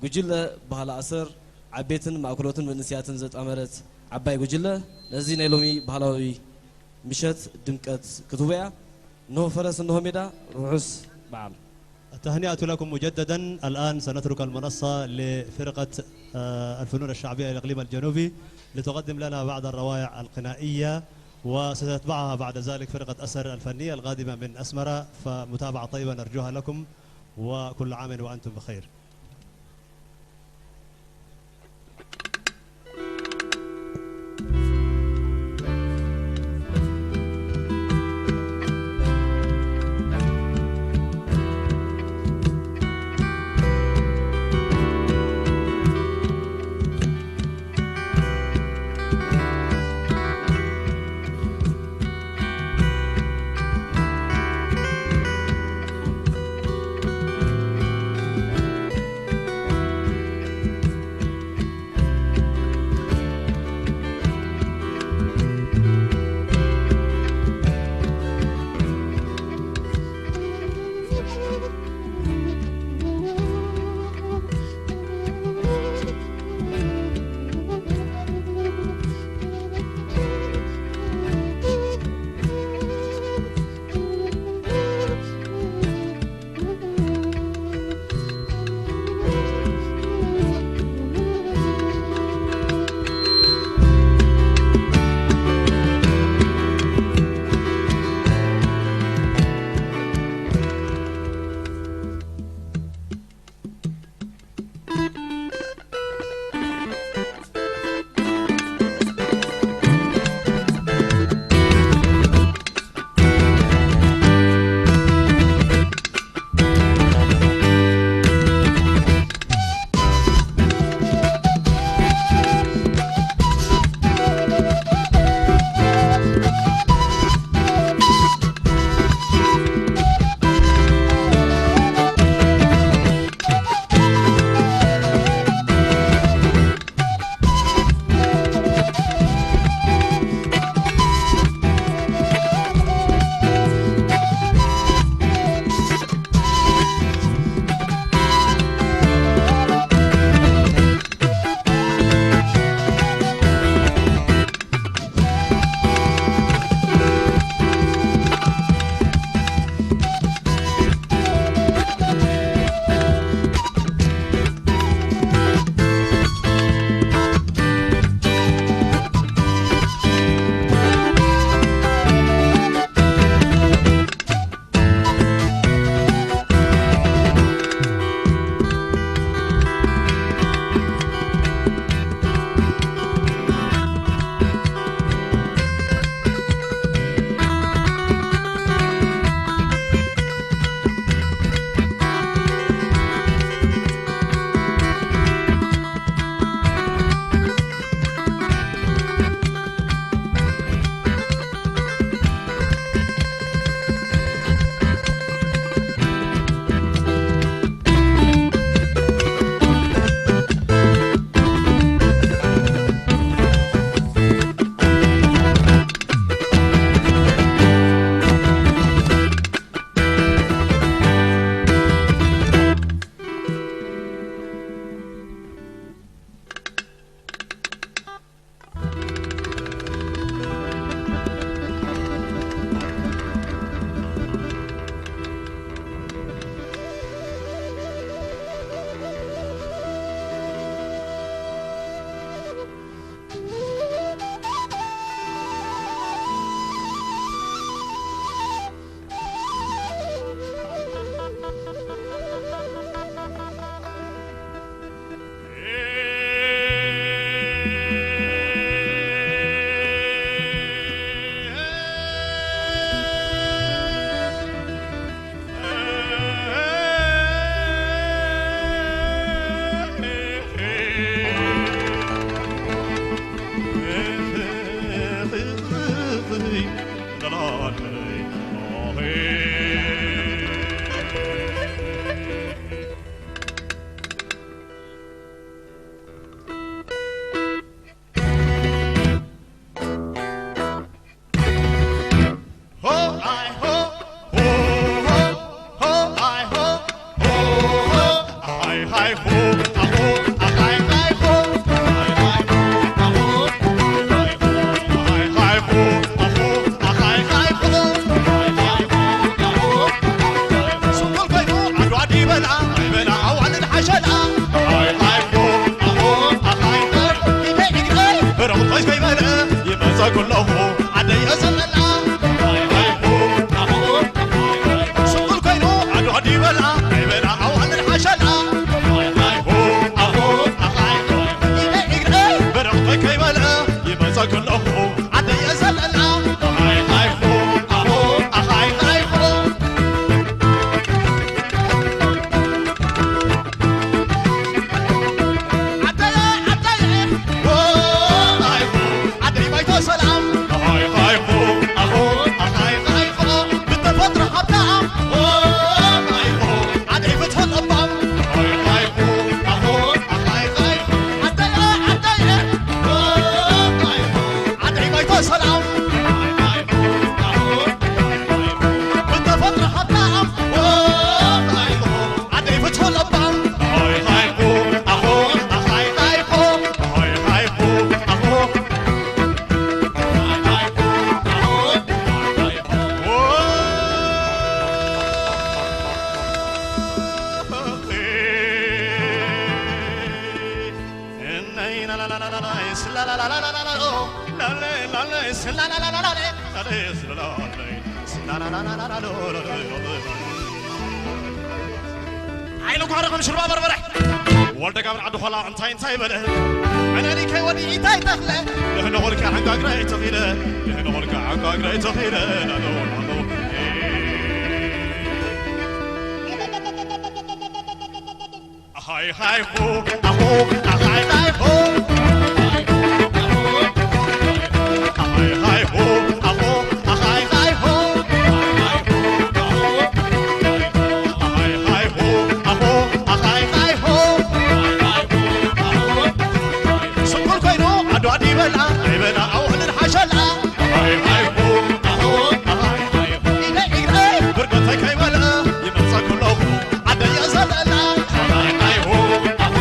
ጉጅለ ባህሊ ኣሰር ዓበይትን ማእከሎትን መንእሰያትን ዘጣመረት ዓባይ ጉጅለ ነዚ ናይ ሎሚ ባህላዊ ምሸት ድምቀት ክትህቦ እያ። እንሆ ፈረስ እንሆ ሜዳ። ርሑስ በዓል። التهنئة لكم مجددا. الآن سنترك المنصة لفرقة آه، الفنون الشعبية الإقليم الجنوبي لتقدم لنا بعض الروائع الغنائية، وستتبعها بعد ذلك فرقة أسر الفنية القادمة من أسمرة. فمتابعة طيبة نرجوها لكم، وكل عام وأنتم بخير. ዓይኒ ጓረኹም ሽርባ በርበረ። ወልደ ጋብር ዓዲ ኾላ እንታይ እንታይ በለ? መናሊ ከይወዲ እንታይ ተኽለ? ንሕነ ኾልካ ዓንጋግረ ተኺለ። ንሕነ ኾልካ ዓንጋግረ ተኺለ። ናዶ ናዶ። ሃይ ሃይ ሆ፣ ኣሆ፣ ኣሃይ ሃይ ሆ። ሃይ ሃይ ሆ፣ ኣሆ፣ ኣሃይ ሃይ ሆ። ሃይ ሃይ ሆ፣ ኣሆ፣ ኣሃይ ሃይ ሆ። ስንኩል ኮይኑ ዓዲ ዓዲ ይበልዓ፣ ኣይበልዓ ኣውዕልን ሓሸልኣ። ሃይ ሃይ ሆ፣ ኣሆ፣ ኣሃይ ሃይ ሆ። ኢለ ኢለ ብርቀተይ ከይበልዐ ይመጸኩ ኣለኹ። ዓደይ እየ ዘለላ። ሃይ ሃይ ሆ፣ ኣሆ፣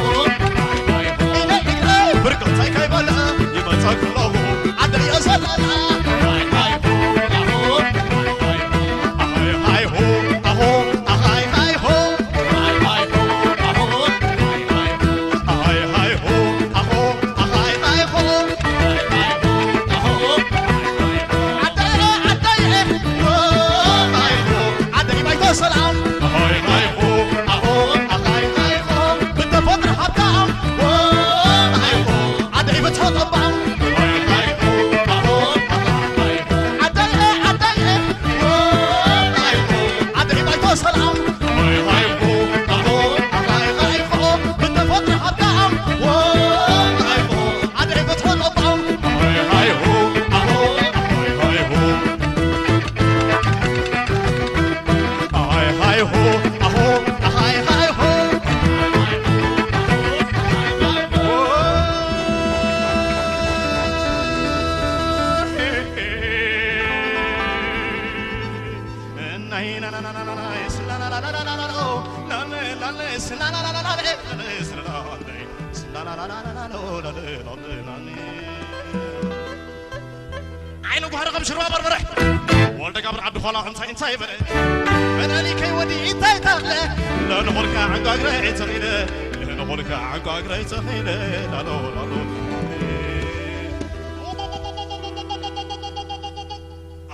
ሃይ ሃይ ሆ። ኢለ ኢለ ብርቀተይ ከይበልዐ ይመጸኩ ኣለኹ። ዓደይ እየ ዘለላ። ሃይ ሃይ ሆ፣ ኣሆ፣ ሃይ ሃይ ሆ። ሃይ ሃይ ሆ፣ ኣሆ፣ ኣሃይ ሃይ ሆ። ሃይ ሃይ ሆ፣ ኣሆ፣ ሃይ ሃይ ሆ። ሃይ ሃይ ሆ፣ ኣሆ፣ ኣሃይ ሃይ ሆ። ሃይ ሃይ ሆ፣ ኣሆ፣ ሃይ ሃይ ሆ። ዓደይ፣ ዓደይ፣ ኦ፣ ሃይ ሆ፣ ዓደይ ባይቶ ሰላም። ሃይ ሃይ ሆ፣ ኣሆ፣ ኣሃይ ሃይ ሆ። ብተፈጥሮ ሃብታም። ኦ፣ ሃይ ሆ፣ ዓደይ ብትሆ ጠባም። ሃይ ሃይ ሆ፣ ኣሆ፣ ኣሃይ ሃይ ሆ። ዓደይ፣ ዓደይ፣ ኦ፣ ሃይ ሆ፣ ዓደይ ባይቶ ሰላም። ሃይ ሃይ ሆ፣ ኣሆ፣ ኣሃይ ሃይ ሆ። ብተፈጥሮ ሃብታም። ኦ፣ ሃይ ሆ፣ ዓደይ ብትሆ ጠባም። ሃይ ሃይ ሆ፣ ኣሆ፣ ኣሃይ ሃይ ሆ። ሃይ ሃይ ሆ፣ ኣሆ፣ ኣሃይ ሃይ ሆ። ዓይኒ ጓህሪ ከም ሽርባ በርበረ። ወልደ ጋብር ዓዲ ኾላ እንታይ እንታይ በለ? መናሊ ከይወዲ እንታይ ታለ? ለንኾልካ ዓንጋግረ ተኺለ፣ ለንኾልካ ዓንጋግረ ተኺለ፣ ላሎ ላሎ።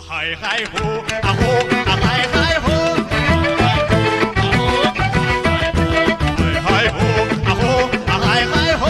ሃይ ሃይ ሆ፣ ኣሆ፣ ኣሃይ ሃይ ሆ። ሃይ ሃይ ሆ፣ ኣሆ፣ ኣሃይ ሃይ ሆ።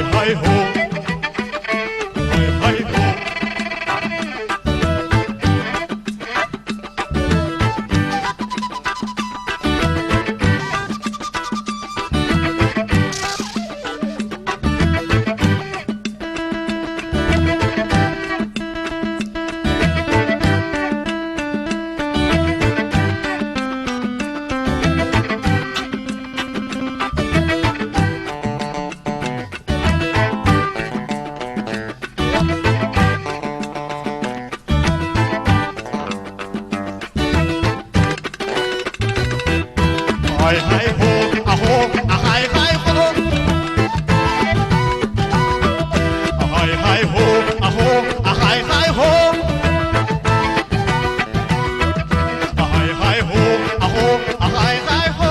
ሃይ ሃይ ሆ፣ ሃይ ሃይ ሆ። ሃይ ሃይ ሆ፣ ኣሆ፣ ኣሃይ ሃይ ሆ። ሃይ ሃይ ሆ፣ ኣሆ፣ ኣሃይ ሃይ ሆ። ሃይ ሃይ ሆ፣ ኣሆ፣ ኣሃይ ሃይ ሆ።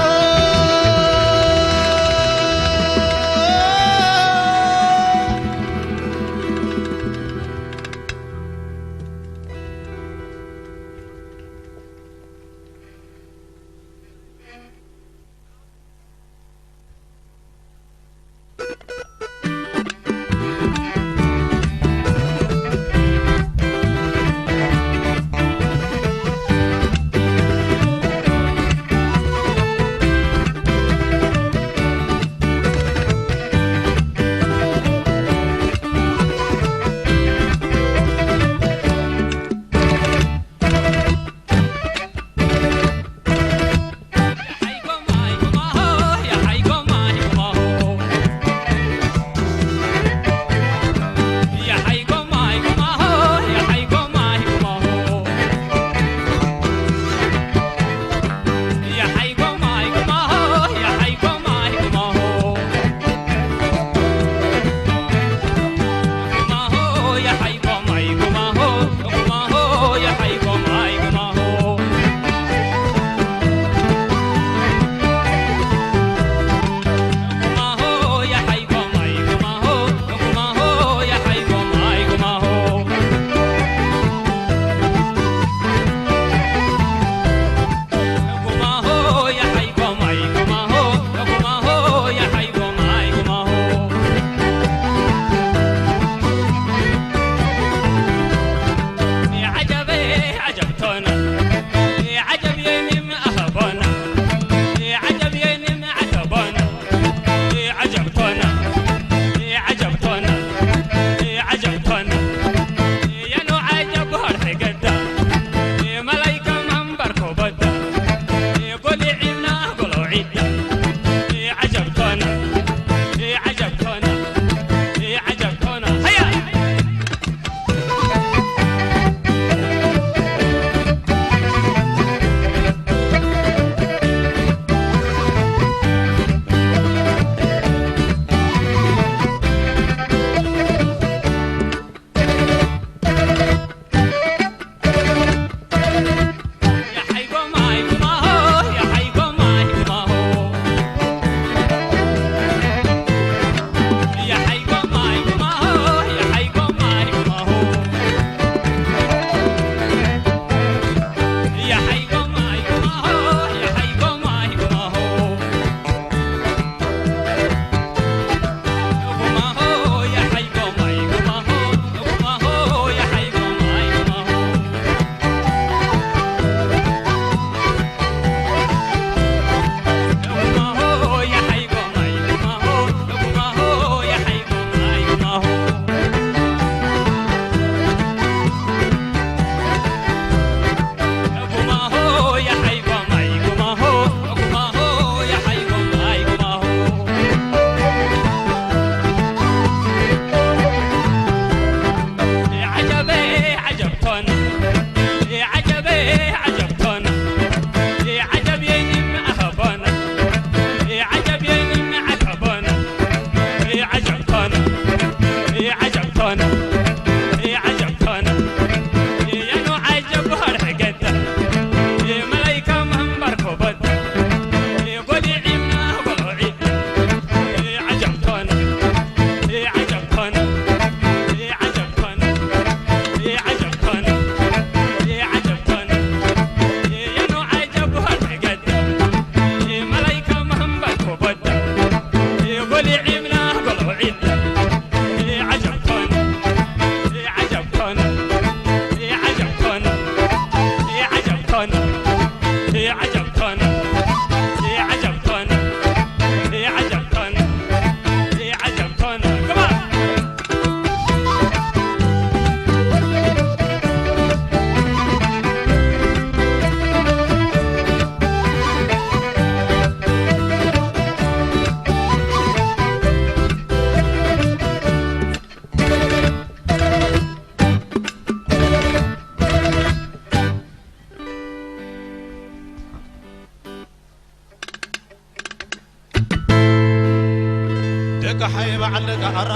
ካሓይ በዓል ደቂ ኣራ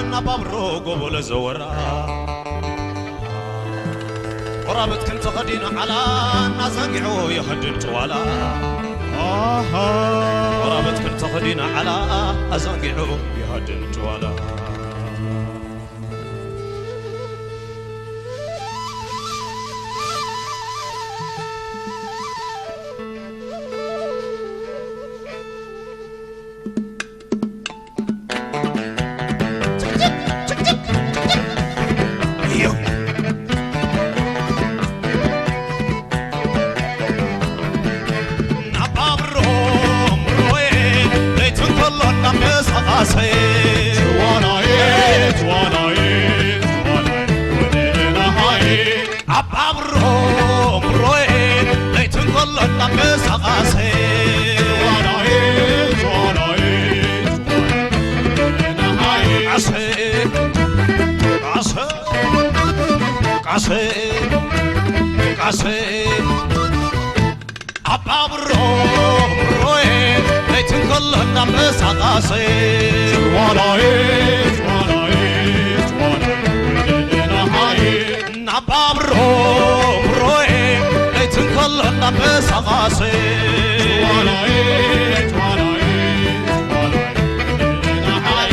እናባብሮ ጎቦ ለዘወራ። ቆራበት ክንተኸዲኑ ዓላ እናዘንጊዑ ይኸድን ጭዋላ። ኣሃ። ቆራበት ክንተኸዲኑ ዓላ ኣዘንጊዑ ይኸድን ጭዋላ። ኣባብሮ ምሮዬ ለይትን ከሎ እናንቀሳቐሰ። ጭዋዳዬ፣ ጭዋዳዬ፣ ጭዋዳዬ፣ ቃሴ፣ ቃሴ፣ ቃሴ፣ ቃሴ። ኣባብሮ ምሮዬ ለይትን ከሎ እናንቀሳቐሰ። ጭዋዳዬ፣ ጭዋዳዬ፣ ጭዋዳዬ፣ ናባብሮ ብሮዬ ለይትን ከሎ እናንቀሳቐሰ። ጭዋዳዬ፣ ጭዋዳዬ፣ ጭዋዳዬ፣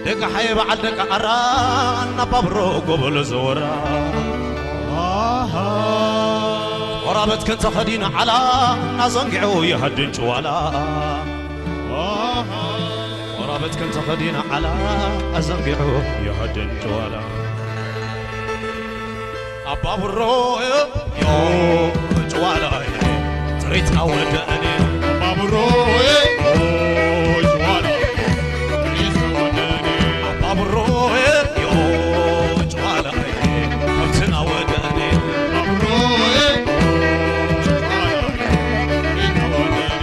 ደቂ ሓየ በዓል ደቂ ኣራ እናባብሮ ጎበሎ ዘወራ። ኣሃ። ቆራበት ከንተ ኸዲኑ ዓላ እናዘንጊዑ ይሃድን ጭዋላ። ቆራበት ከንተ ኸዲኑ ዓላ ኣዘንጊዑ ይኸድን ጭዋላ። ኣባብሮ ዮ ጭዋላ ጥሪት ኣወደእኒ። ኣባብሮ ዮ ጭዋላ ጥሪት ኣወደእኒ። ኣባብሮ ዮ ጭዋላ ከብትን ኣወደእኒ። ኣባብሮ ዮ ጭዋላ ጥሪት ኣወደእኒ።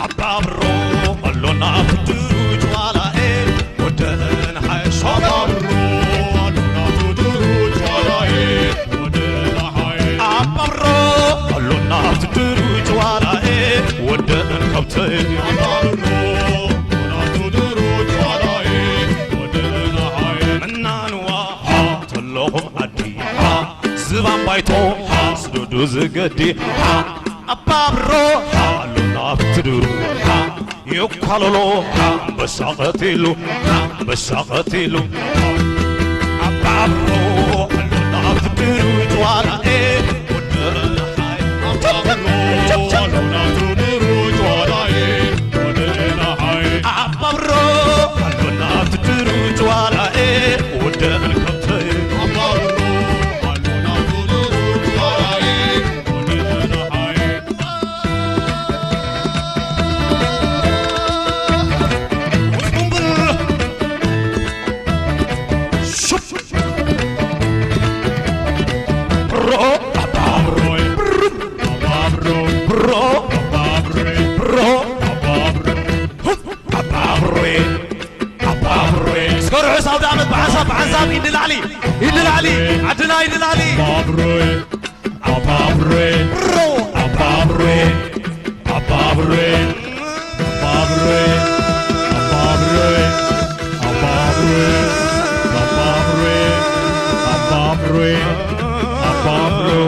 ኣባብሮ ኣሎና ፍድሩ ጭዋላኤ ወደን ሓይሽ ኣባብሮ ኣሎና ፍድሩ ጭዋላኤ ወደን ሓይሽ ኣባብሮ ኣሎና ፍድሩ ጭዋላኤ ወደን ከብተይ ኣባብሮ ኣሎና ፍድሩ ጭዋላኤ ወደን ሓይሽ መናንዋ ሃ ተለኹም ዓዲ ሃ ዝባን ባይቶ ሃ ስደዱ ዝገዲ ሃ ኣባብሮ ሃ ኣሎና ፍትድሩ ሃ የኳለሎ ኣንበሳ ቀቲሉ ኣንበሳ ቀቲሉ ኣባብሮ ኣሉና ትድሩ ጨዋላኤ ወደረና ሓይ ኣባብሮ ኣሉና ትድሩ ጨዋላኤ ወደረና ሓይ ኣባብሮ ኣሉና ትድሩ ጨዋላኤ ወደን ከብተይ ኣባብሮ ኣሉና ትድሩ ጨዋላኤ እስከ ርሑስ ኣውደ ዓመት ብሓንሳብ ብሓንሳብ ኢድ ንላዕሊ ኢድ ንላዕሊ ዓድና ኢድ ንላዕሊ Apabre, apabre, apabre, apabre, apabre, apabre, apabre, apabre.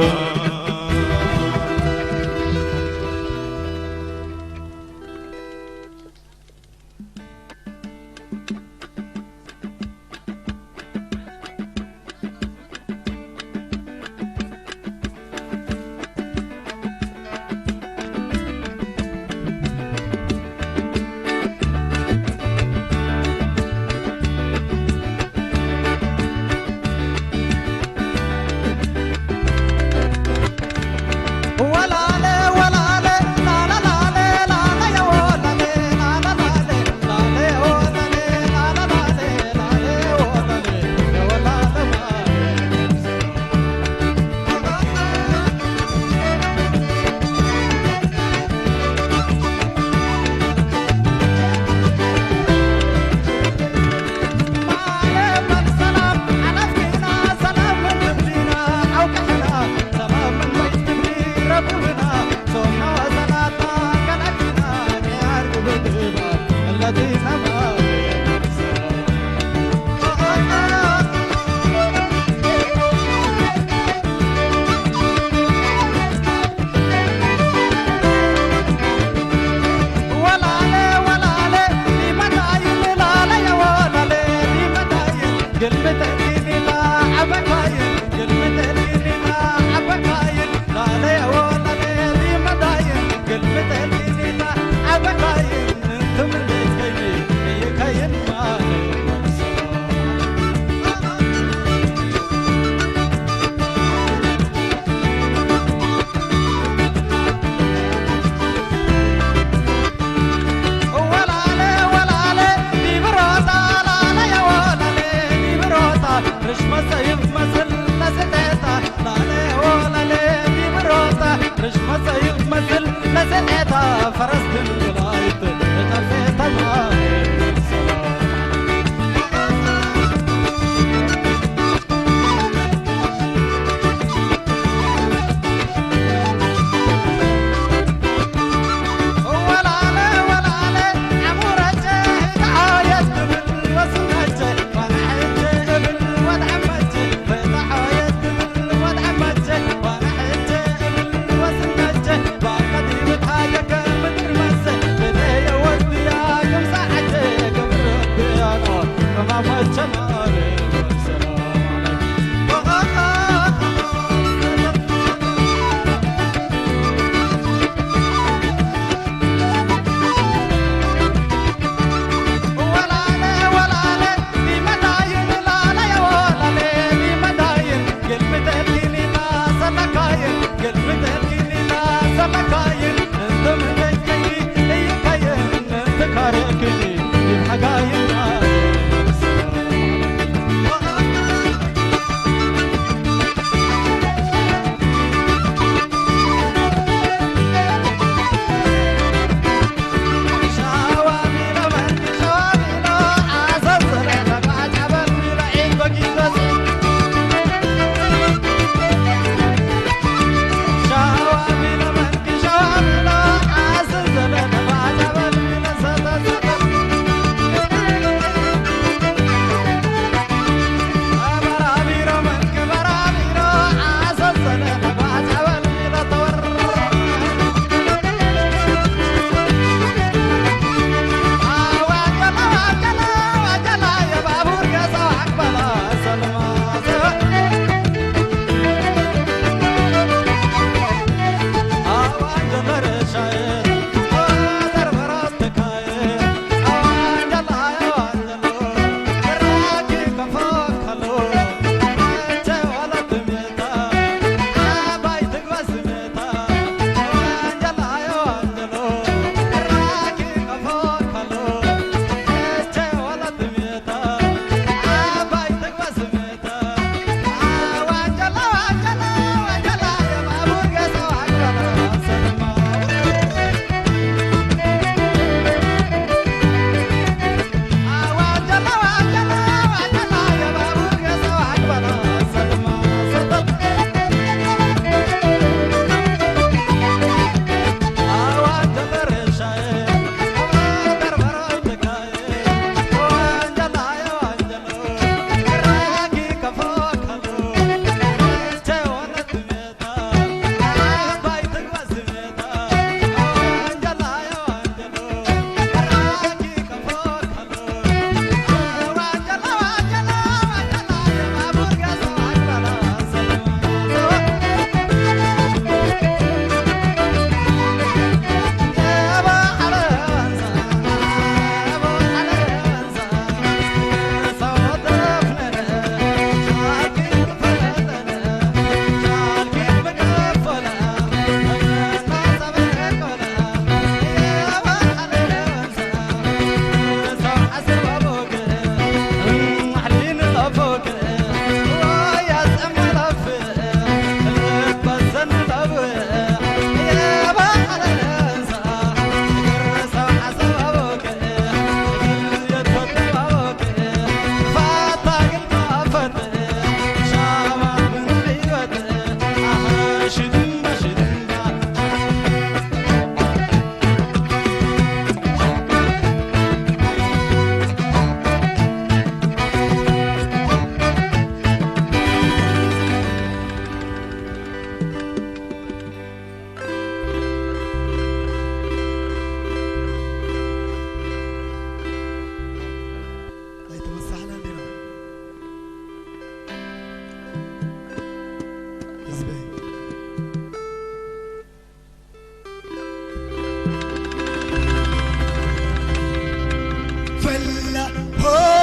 በላ ሆ